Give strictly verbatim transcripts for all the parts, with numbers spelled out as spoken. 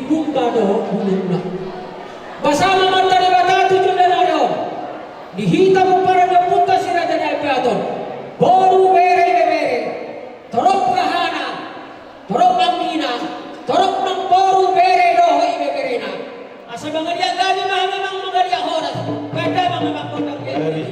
Gumba dohot bulungna. Basa ma Amanta Debata tu jolma na ro di hita pomparan ni ompunta si Raja Naipeaton. Boru, bere, ibebere, torop hahana, torop anggina, torop nang boru, bere dohot ibeberena. Asa mangaliat gabe ma hami, mangaliat horas, bahen damang ma gondang ni ari.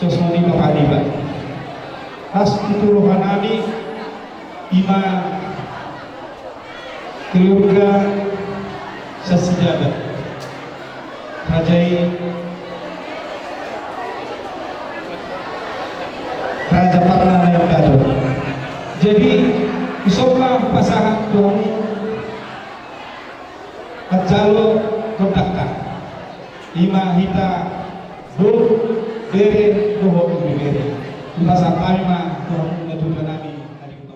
Songon i ma, Pak Diba. Las di tu rohanami, ima keluarga Sasijabat. Raja i, Raja Parna Nayambato. Jadi, dison ma hupasahat tu hamu manjalo gondangta. Ima hita boru, bere dohot ibebere. Hupasahat hami ma tu hamu natuatuanami, adingku.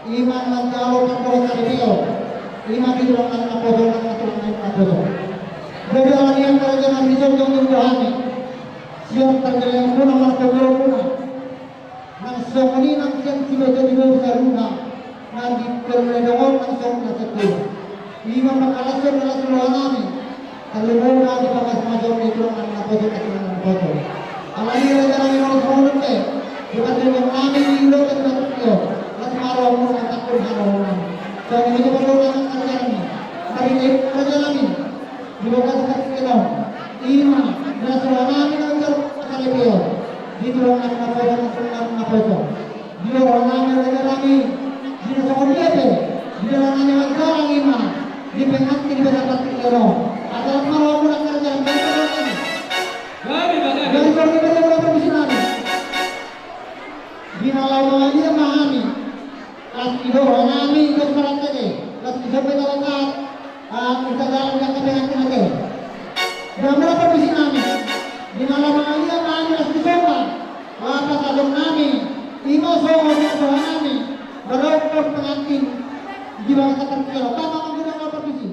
Ima manjalo panggabean ni Tio, ima di tulang na naposo, na tulang na naposo. Jadi ala ni angka raja na di son, jongjong do hami sian pargellengan muna, martonggo muna. Nang songon i nang sian siboto di boru Saruhun, nang di tolu na dongan, nang songon i nang sian tolu. Ima pangalason na las ni rohanami, tarlumobi ma di pangasmason ni tulang na naposo, na tulang na naposo. Ala ni rajanami, molo songon on pe, di pargellengan nami di ulotan na tung tio, las ma rohamuna, tangkas haroronami. Songon i ma di pargellengan nami, rajanami. Di bagasan partingkian on, ima, di las ni rohanami na manjalo panggabean, di tulang na naposo, na tulang na naposo. Di rohanami, rajanami, di na songon dia pe, di dalan nami manjalang, ima, di pengantin di bagasan partingkian on. Asa las ma rohamuna, rajanami, rajanami. Gabe ma, gabe. Gabe, gabe, gabe, gabe, gabe, gabe. Di na laho mangaliat ma hami. Las ni rohanami, las marantege, las ni somba, las ni somba, las ni somba, las ni somba. Di na laho mangaliat ma hami, las ni somba. Las ni somba nami, ima songon i rohanami, maradophon pengantin di bagasan partingkian on. Tama manggunakan permisi.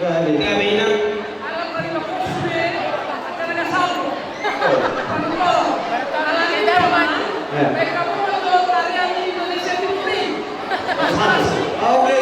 Gabe, Inang. Ala tarima kasih, ala na satu. Panumpang. Ala ni Indonesia Timur. Oke.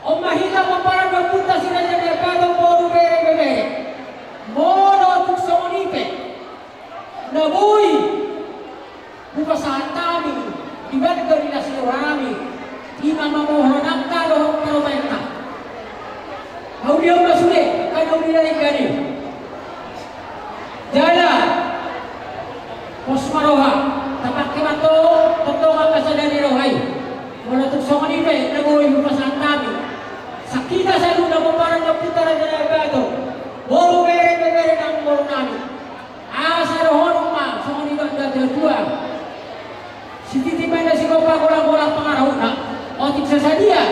On ma hita pomparan ni ompunta Si Raja Nai Bato, boru, bere, ibebere. Molo tung songon i pe na boi hupasahat hami di bagasan las ni roha nami, i ma mamohon angka dohot parumaenta. Haulion ma sude angka na uli na denggan i. Jala pos ma roha, tapangke ma tongtong angka sada ni roha i. Molo tung songon i pe na boi hupasahat hami, sian hita saluhutna pomparan ni ompunta Raja Nai Bato, boru, bere, ibebere nang boru nami, asa dohonon ma songon i dok ni natuatua: Sititi ma inna sigompa, golanggolang pangarahutna. Otik so sadia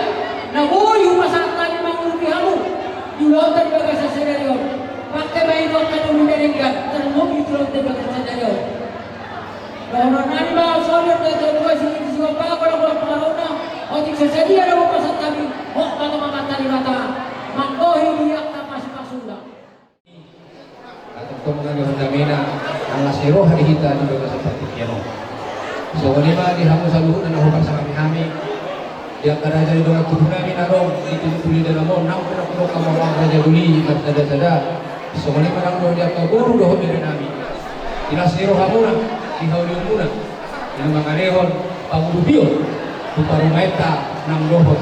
na boi hupasahat hami mangurupi hamu di ulaonta di bagasan sadari on, pangke ma i tu angka na uli na denggan, tarlumobi di ulaonta di bagasan sadari on. Dohonon nami ma songon i dok ni natuatua: Sititi sigompa, golanggolang pangarahutna. Otik so sadia na boi hupasahat hami, hot ma tong Amanta Debata manggohi di angka pasupasuna. Tongtong nang dohot damena nang las ni roha di hita di bagasan partingkian on. Songon i ma di hamu saluhutna na huparsangapi hami, di angka raja ni dongan tubu nami na adong di Tuluk Doli Dalam on, nang pe na hudok hamu angka raja doli marsadasada. Songon i ma nang dohot di angka boru dohot bere nami, di las ni rohamuna, di haulionmuna, di na mangalehon pangurupion tu parumaenta nang dohot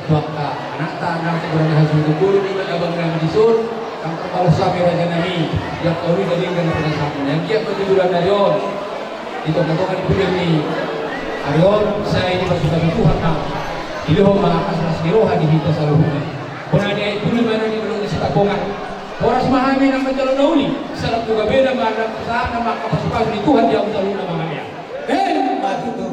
tu angka anakta nang tu bona na hasuhuton bolon, i ma na abang nami dison, Angka palos hami raja nami, di angka uli na denggan na pinasahat muna. Anggiat ma di bulan ari on, di tonga-tonga ni bulan ni ari on, sai dipasupasu Tuhan ma dilehon ma las ni roha di hita saluhutna. Bona ni ai tuli ma na di bulan ni Sitangkongan. Horas ma hami na manjalo na uli, salam tu gabena ma na pasahat na ma angka pasupasu ni Tuhan di hamu saluhutna ma hami. Hei, mati tu.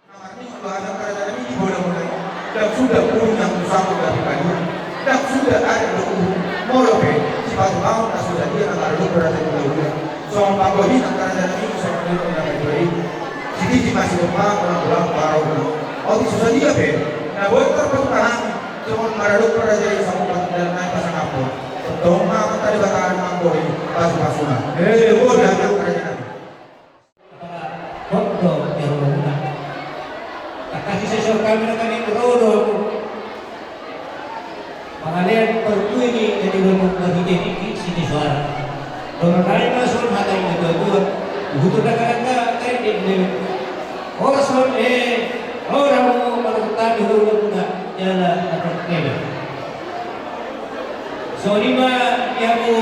Namarnihon do hami angka raja nami di bola mula i. Ndang suda burung na husangkut gabe paduan. Ndang suda adat dohot uhum. Molo pe sipatupaon na so sadia na maradophon raja ni hula-hula. Songon panggohi angka raja nami songon nidok ni na patua i. Sititi ma sidomhoan, bolang-bolang parau. Otik so sadia pe na boi tarpatupa hami songon maradophon raja i, songon panggohi na pasangaphon. Tongtong ma Amanta Debata na manggohi pasu-pasuna. Olo, angka raja nami. Apala hot do jolmamuna. Tangkas i sai saur hami na hami ro do. Mangalean parpudi na di lomo marhite tingki sitisoara. Dohonon nami ma songon hata ni na tua-tua. Huhut do na kadangka kain di bulu. Horas ma, eh, ro hamu maradophon hami hula-hulamuna jala na torop nami. Songon i ma di hamu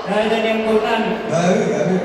raja ni amangboru nami. Gabe, gabe.